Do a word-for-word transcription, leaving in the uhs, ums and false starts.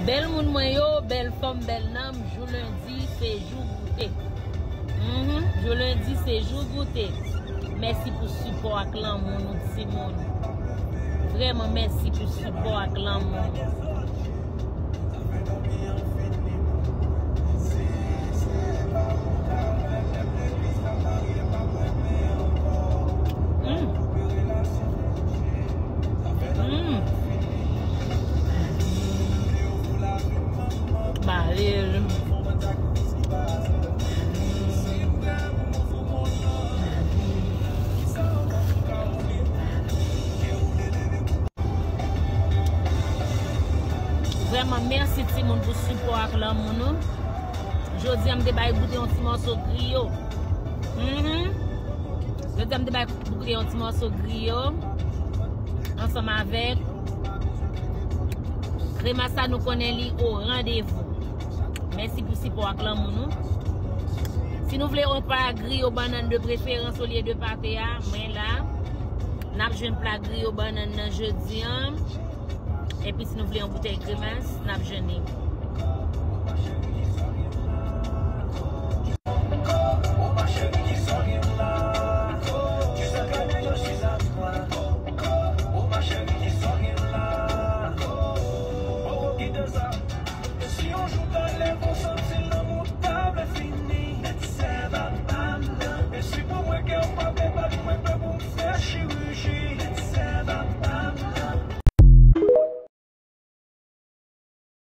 Bèl moun mwen yo, bèl fanm, bèl nanm, jou lendi se jou goute. Mhm, jou lendi se jou goute. Mèsi pou sipò ak lanmou nou timoun. Vrèman mèsi pou sipò ak lanmou. Mm. Mm. Ba, e, Vrèman, mèsi timoun pou sipò ak lanmou nou. Jodi a, m te bay goute yon ti mòso griyo. Mhm. Jodi a, m te bay goute yon ti mòso griyo. Ansanm avèk krema sa, nou konnen li o randevou. Mèsi pou sipò ak lanmou nou. Si nou vle yon pla griyo bannann de preferans olye de pate a, mwen la. N ap jwenn pla griyo bannann nan jodi a. Epi si nou vle yon boutèy kremas, n ap jwenn li.